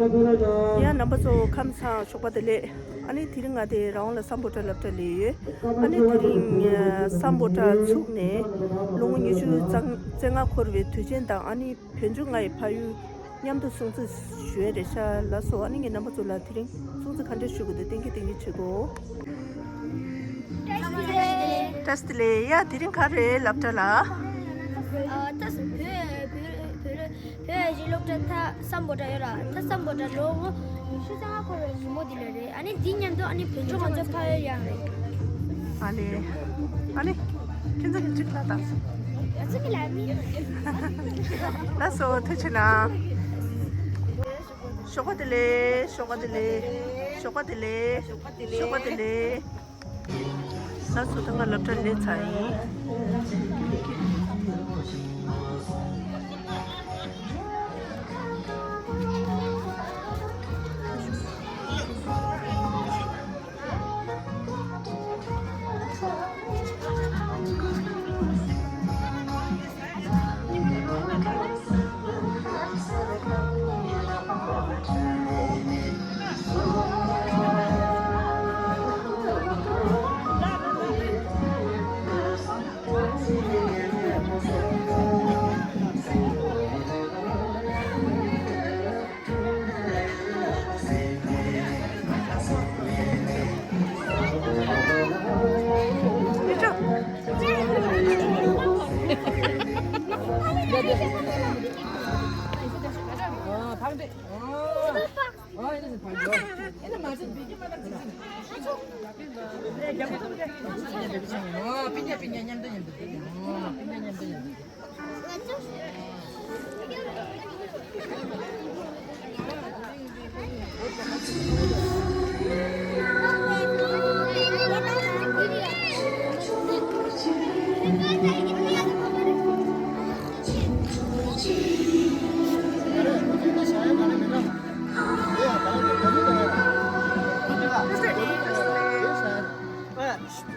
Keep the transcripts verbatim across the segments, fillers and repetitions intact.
ཡ། རྣམ་པ་ཚོ་ཁམས་བཟང་། ཞོགས་པ་བདེ་ལེགས། ཨ་ནི་དེ་རིང་ང་དེ་ར་ཝང་ལ་སམ་བྷོ་ཊ་སློབ་གྲྭ་སླེབས་ཡོད། ཨ་ནི་དེ་རིང་ཨ་སམ་བྷོ་ཊ་ཚུགས་ནས་ལོ་ངོ་ཉི་ཤུ་རྩ་ལྔ་འཁོར་བའི་དུས་ཆེན་དང་། ཨ་ནི་བོད་ལྗོངས་ལྔ་ཡི་ཕ་ཡུལ་མཉམ་དུ་སྲུང་བརྩི་ཞུ་ཡས་རེད་ཤག་ལགས་སོ། ཨ་ནི་ངས་རྣམ་པ་ཚོ་ལ་དེ་རིང་སྲུང་བརྩི་ག་འདྲ་ཞུ་དགོས་དེ་བསྟན་གྱི་བསྟན་གྱི་བྱེད་དགོས། བཀྲ་ཤིས་བདེ་ལེགས། ཡ། དེ་རིང་ག་རེ་སློབ་གྲྭ་ལ། ཨ། ད་བོད་བོད་བོད་བོད་ཀྱི་སློབ་གྲྭ་ད་སམ་བྷོ་ཊ་ཡོད་ར། ད་སམ་བྷོ་ཊ་ལོ་ངོ་ཉི་ཤུ་རྩ་ལྔ་འཁོར་བའི་ཉིན་མོ་འདི་ལ་རེད། ཨ་ནི་འདི་མཉམ་དུ་ཨ་ནི་བོད་ལྗོངས་ང་ཚོའི་ཕ་ཡུལ་ཡང་རེད། ཨ་ནི་ཨ་ནི་ཁྱེད་ཚོ་གི་ཅིག་ལ་དང་། ང་ཚོ་གི་ལ་མི། ལགས་སོ། ཐུགས་རྗེ་གནང་། ཞོགས་པ་བདེ་ལེགས། ཞོགས་པ་བདེ་ལེགས། ཞོགས་པ་བདེ་ལེགས། ཞོགས་པ་བདེ་ལེགས། ལགས་སོ། ད་ང་སློབ་གྲྭ་སླེབས་ཚར་ཡིན།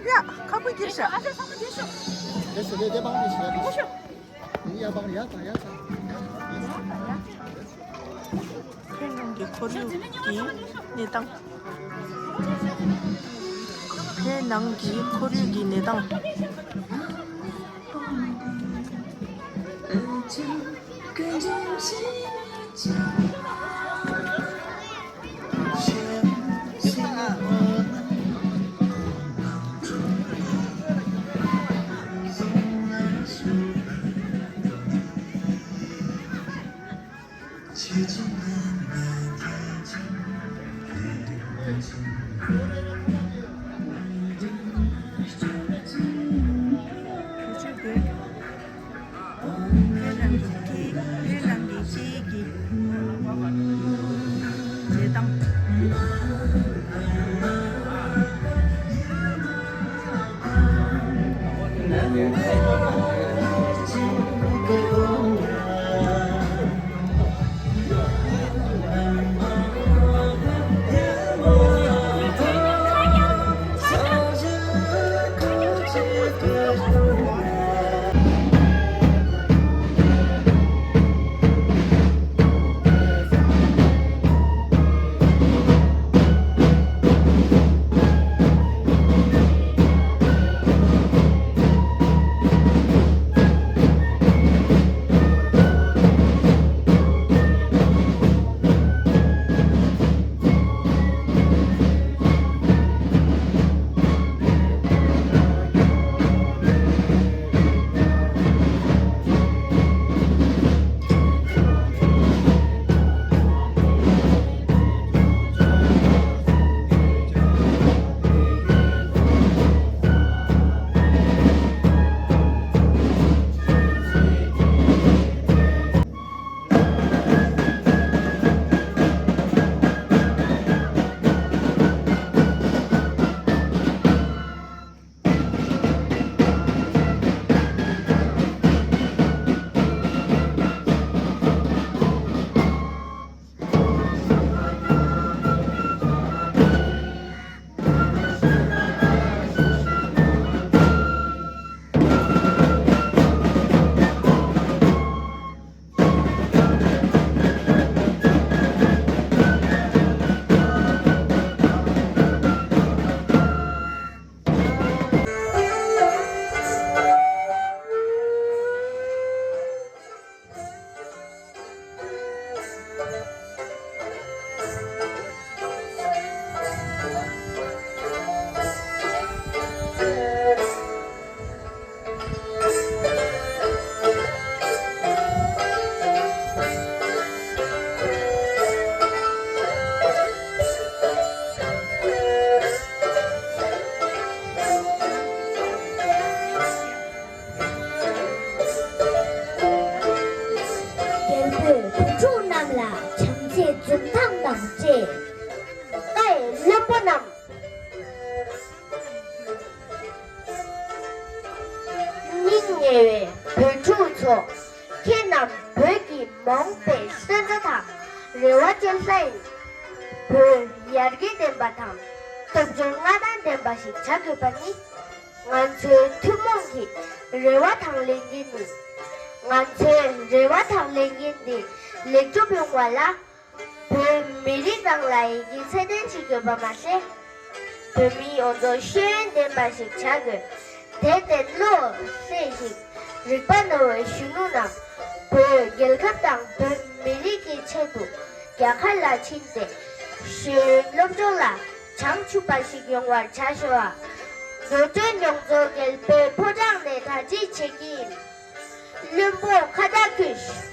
ཡ། ཁ་པོ་སྐྱེས་ཤག་བོད་ནང་གི་ཁོར་ཡུག་གི་གནས་སྟངས། བོད་ནང་གི་ཁོར་ཡུག་གི་གནས་སྟངས། བོད་ནང་གི་སྐད། བོད་ནང་གི་སྐད་ཀྱི་བྱེད་སྟངས། ཐང་དང་བཅས། ལྟ་ཡི་བློན་པོ་རྣམས། སྙིང་ཉེ་བའི་བོད་ཕྲུག་ཚོ། ཁྱེད་རྣམས་བོད་ཀྱི་མ་འོངས་པའི་སོན་རྩ་དང་རེ་བ་ཅན་ལྷ་ཡིན། བོད་ཡར་རྒྱས་ལྡན་པ་དང་སྟོབས་འབྱོར་མངའ་ཐང་ལྡན་པ་ཞིག་བྱ་དགོས་པ་ནི། ང་ཚོའི་ཐུན་མོང་གི་རེ་བ་དང་ལས་འགན་ཡིན། ང་ཚོའི་རེ་བ་དང་ལས་འགན་འདི་ལེགས་གྲུབ་ཡོང་བ་ལ། བོད་མི་རིགས་རང་ལ་ཡི་གེ་ཚད་ལྡན་ཅིག་ཡོད་པ་མ་ཟད། བོད་མི་ཡོངས་རྫོགས་ཤེས་ཡོན་ལྡན་པ་ཞིག་བྱ་དགོས། དེ་ལྟར་བློ་གསལ་ཞིང་རིག་པ་རྣོ་བའི་གཞོན་ནུ་རྣམས་བོད་རྒྱལ་ཁབ་དང་བོད་མི་རིགས་ཀྱི་ཆེད་དུ་རྒྱ་གར་ལ་ཕྱིན་ཏེ། ཤེས་ཡོན་སློབ་སྦྱོང་ལ་བྱང་ཆུབ་པ་ཞིག་ཡོང་བར་བྱ་ཤོག། འགྲོ་གྲོན་ཡོངས་རྫོགས་རྒྱལ་པོའི་ཕོ་བྲང་ནས་གྲ་སྒྲིག་བྱེད་ཀྱི་ཡིན། བློན་པོ་ཁ་བརྡ་བཀོད།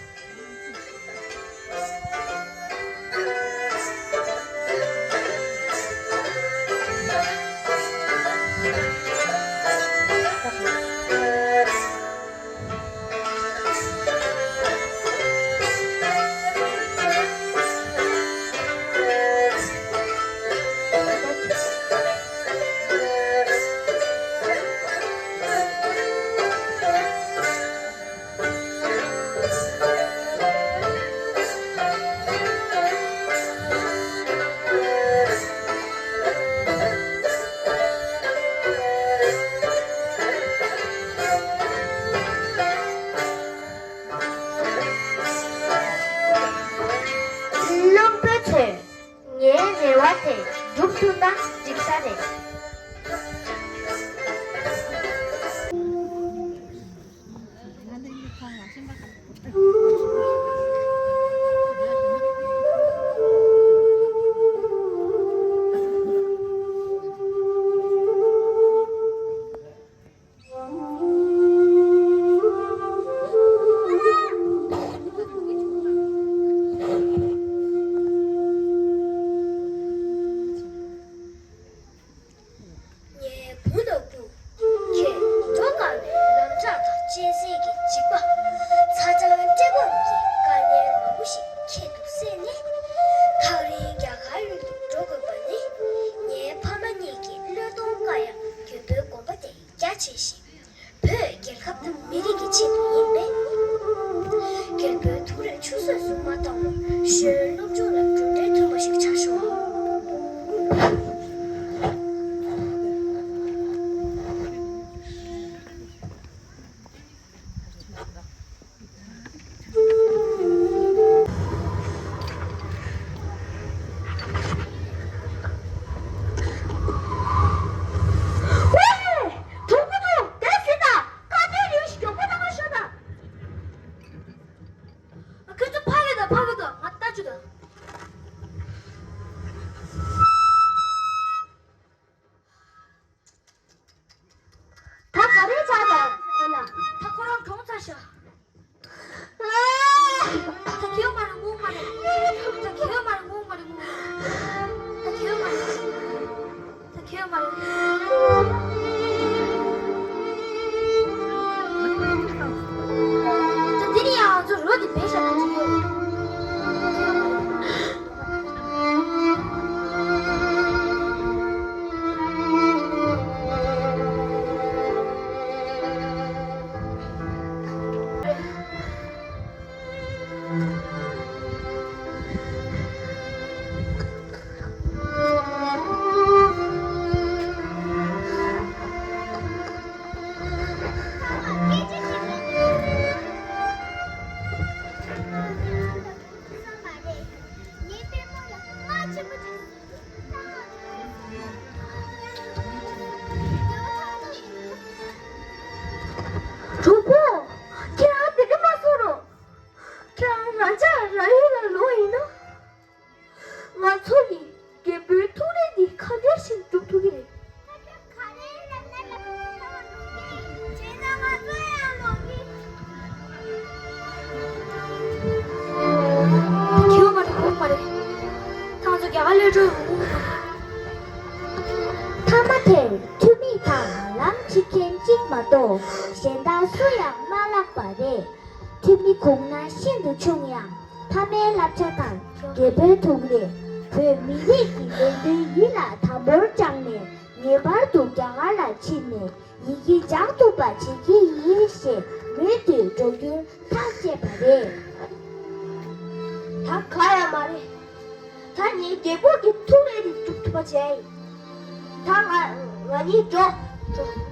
བློན་པོ་ཚོས་ངའི་རེ་བ་དེ་སྒྲུབ་ཐུབ་ན་འགྲིག་ས་རེད། ངའི་བུ་ནོར་བུ། ཁྱེད་འགྲོ་དཀའ་བའི་ལམ་ཐག་དང་གཅན་གཟན་གྱི་འཇིགས་པ། ཚ་གྲང་འདྲེ་སྦོམ་གྱི་དཀའ་ངལ་མང་པོ་ཞིག་ཁྱད་དུ་བསད་ནས། ཐག་རིང་རྒྱ་གར་ཡུལ་དུ་འགྲོ་དགོས་པ་ནི། ངའི་ཕ་མ་གཉིས་ཀྱི་བློས་གཏོང་དཀའ་ཡང་རྒྱལ་པོའི་དགོངས་པ་དེ་རྒྱ་ཆེ་ཞིང་། བོད་རྒྱལ་ཁབ་དང་མི་རིགས་ཀྱི་ཆེད་དུ་ཡིན་པས། རྒྱལ་པོའི་ཐུགས་རེ་ཆུད་ཟོས་སུ་མ་བཏང་བར་ཤེས་ཡོན་སློབ་སྦྱོང་ལ་གྲུབ་འབྲས་ཐོན་པ་ཞིག་བྱ་ཤོག། ཁྱོད་ཚོ་ཕ་གི་དང་ཕ་གི་དང་ང་ལྟ་ཅི་དང་། ད་ག་རེ་བྱ་དང་ཁོ་ལ། ད་ཁོ་རང་གྲོངས་ཚར་ཤག། ད་ཁྱེར་མ་རེད་ངུ་མ་རེད། ད་ཁྱེར་མ་རེད་ངུ་མ་རེད་ངུ། ད་ཁྱེར་མ་རེད། ད་ཁྱེར་མ་རེད། ད་འདི་ནི་ཡང་ང་ཚོ་རོ་འདི་བེད་ཤ་ན་ཅི་ཡོད། གྲོགས་པོ། ཁྱེད་རང་དེ་ག་མ་གསུང་རོགས། ཁྱེད་རང་རང་ཅག་རང་ཡུལ་ལ་ལོག་ཡིན་ན། ང་ཚོ་ནི་རྒྱལ་པོའི་ཐུགས་རེ་འདི་ག་འདྲ་ཞིག་སྒྲུབ་ཐུབ་ཀྱི་རེད། ཁྱེད་མ་རེད་ཁོང་མ་རེད། ཁྱེད་ཚོ་རྒྱ་གར་སླེབས་འགྲོ་ཡོང་གི་མ་རེད། མཐའ་མ་དེར་འཐུས་མི་དང་ལམ་ཁྲིད་མཁན་གཅིག་མ་གཏོགས་གཞན་དག་སུ་ཡང་མ་ལྷག་པ་རེད། འཐུས་མི་གུང་ན་ཤིན་ཏུ་ཆུང་ཡང་། ཕ་མའི་བསླབ་བྱ་དང་ རྒྱལ་པོའི་ཐུགས་རེ། བོད་མི་རིགས་ཀྱི་ལས་དོན་ཡིད་ལ་དམ་པོར་བཅངས་ནས་ངེས་པར་དུ་རྒྱ་གར་ལ་ཕྱིན་ནས་ཡི་གེ་སྦྱང་ཐུབ་པ་བྱེད་ཀྱི་ཡིན་ཞེས་མོས་འདུན་སྒྲོག་རྒྱུར་ཐག་བཅད་པ་རེད། ད་ག་ཡང་མ་རེད། ད་ངས་རྒྱལ་པོ་གི་ཐུགས་རེ་དེ་སྒྲུབ་ཐུབ་པ་བྱས་ཡིན། ད་ང་ང་གཉིས་འགྲོ། འགྲོ།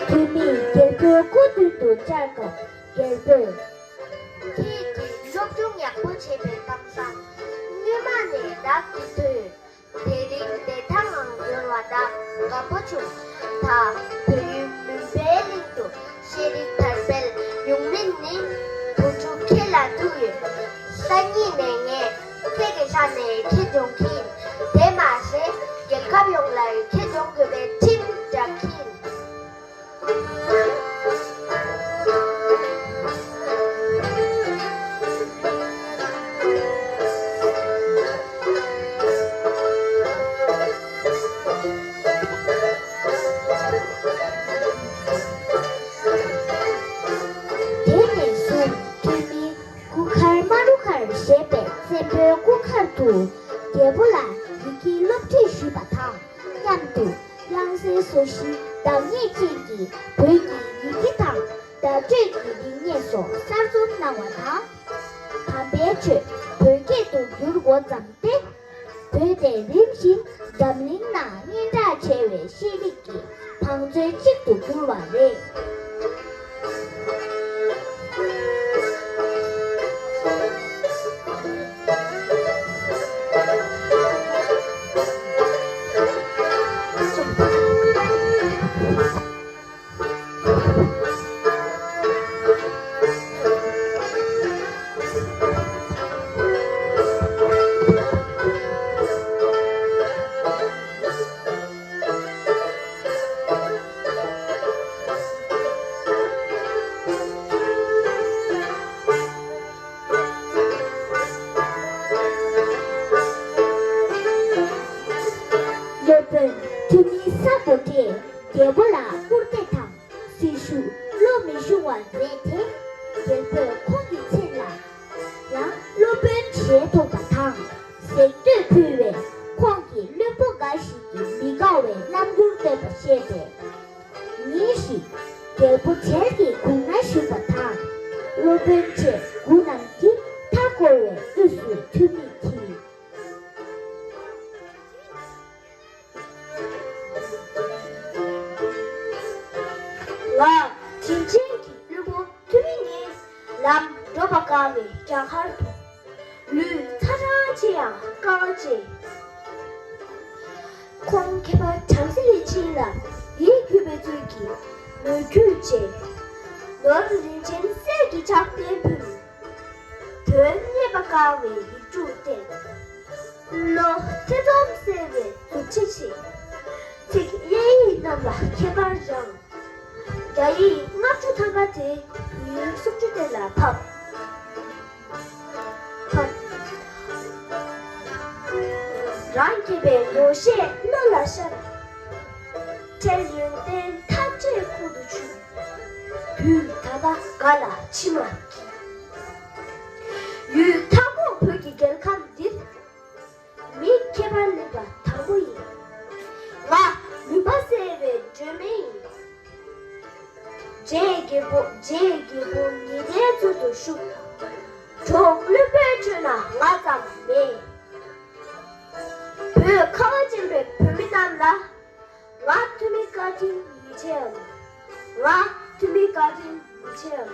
ཐོན་མིས་རྒྱལ་པོའི་སྐུ་མདུན་དུ་བཅར་སྐབས་རྒྱལ་པོས། ཁྱེད་ཀྱིས་སློབ་སྦྱོང་ཡག་པོ་བྱས་པའི་གཏམ་བཟང་། སྔོན་མ་ནས་བདག་གིས་ཐོས། དེ་རིང་བདེ་ཐང་ངང་འབྱོར་བ་དག་དགའ་པོ་བྱུང་། ད་བོད་ཡུལ་མུན་པའི་གླིང་དུ་ཤེས་རིག་དར་སྤེལ་ཡོང་མིན་ནི་བུ་ཕྲུག་ཁྱེད་ལ་ཐུག་ཡོད། སང་ཉིན་ནས་ངས་ཁྱེད་ཀྱི་ས་ནས་ཁྱེད་སྦྱོང་གི་ཡིན། དེ་མ་ཟད་རྒྱལ་ཁབ་ཡོངས་ལ་ཁྱེད་སྦྱོང་དགོས་པའི་ཁྲིམས་བསྒྲགས་ཀྱི་ཡིན། དེ་ནས་བཟུང་ཐོན་མིས་གུ་ཁར་མ་རུ་ཁར་ཞེས་པའི་བཙན་པོའི་སྐུ་མཁར་དུ་རྒྱལ་པོ་ལ་ཡི་གེའི་སློབ་ཁྲིད་ཞུས་པ་དང་མཉམ་དུ། དབྱངས་གསལ་སོ་བཞིའི་བདག་ཉིད་ཅན་གྱི་བོད་ཀྱི་ཡི་གེ་དང་བརྡ་སྤྲོད་ཀྱི་རིག་གནས་སོགས་གསར་རྩོམ་གནང་བ་དང་། དམ་པའི་ཆོས་བོད་སྐད་དུ་བསྒྱུར་འགོ་བརྩམས་ཏེ། བོད་དེ་རིམ་བཞིན་འཛམ་གླིང་ནང་སྙན་གྲགས་ཆེ་བའི་ཤེས་རིག་གི་བང་མཛོད་གཅིག་ཏུ་གྱུར་བ་རེད། སློབ་དཔོན་ཐོན་མིའི་ས་གོ་ཏྲས་རྒྱལ་པོ་ལ་སྐུར་འདེབས་དང་སྲི་ཞུ་བློ་མི་ཤོང་བ་མཛད་དེ། རྒྱལ་པོས་ཁོང་གི་མཚན་ལ་ཡང་སློབ་དཔོན་ཞལ་ཐུག་པ་དང་གཟེངས་བསྟོད་ཕུལ་བས། ཁོང་གིས་བློན་པོ་འགའ་ཞིག་གིས་མི་དགའ་བའི་རྣམ་འགྱུར་བསྟན་པ་ཤེས་པས། ཉིན་ཞིག་རྒྱལ་པོ་བྲེལ་གྱིས་དགུང་ན་བཞུགས་པ་དང་། སློབ་དཔོན་ཆེ་དགུ་རྣམས་ཀྱིས་མཐའ་བསྐོར་བའི་དབུས་སུ་ཐུར་མིད་འཁྱིལ། ང་དྲིན་ཅན་གྱི་བློན་པོ་ཐུ་མི་ནི་ལམ་འགྲོ་བ་དཀའ་བའི་རྒྱ་གར་དུ། ལུས་ཚ་གྲང་ཆེ་ཡང་དཀའ་ངལ་ཆེ། ཁོང་ཁྱད་པར་བྲམ་ཟེ་ལས་ཅན་ལ་ཡིད་གུས་པའི་ཚུལ་གྱིས་མོས་གུས་བྱས། ནོར་རིན་ཆེན་གསེར་གྱི་ཕྱག་རྟེན་ཕུལ། དོན་གཉེར་བ་དཀའ་བའི་ཡིག་དྲུག་བསྟན། བློ་ཐེ་ཚོམ་སེལ་བའི་མཛུབ་ཕྱེ་ཆེ། ཚིག་གཡས་ཡིག་གནམ་ལ་ཁྱད་པར་རང་། རྒྱ་ཡིག་ལྔ་བཅུ་ཐམ་པ་དེ་ཡིག་སུམ་ཅུ་སྟེང་ལ་ཕབ། ཕབ། རང་སྐྱེས་པའི་ངོ་ཤེས་བློ་ལ་ཤར། ཁྲེལ་ཡོན་ཏན་ཐམས་ཅད་ཁོང་དུ་ཆུད། དུས་ད་ལྟ་ག་ལ་མཆི་མ་འཁྱིལ། ཡུལ་མཐའ་འཁོབ་བོད་ཀྱི་རྒྱལ་ཁམས་འདིར། མི་ཁྱད་པར་ལེགས་པ་དང་པོ་ཡིན། ང་མུན་པ་སེལ་བའི་སྒྲོན་མེ་ཡིན། རྗེ་རྒྱལ་པོ་རྗེ་རྒྱལ་པོ་ཉི་ཟླའི་ཚུལ་དུ་བཞུགས། གྲོགས་བློན་པོའི་ཁྲོད་ན་ང་ཙམ་མེད། བོད་ཁ་བ་ཅན་པའི་བོད་མི་རྣམས་ལ། ང་ཐུ་མི་བཀའ་དྲིན་མི་ཆེའམ། ང་ཐུ་མི་བཀའ་དྲིན་མི་ཆེའམ།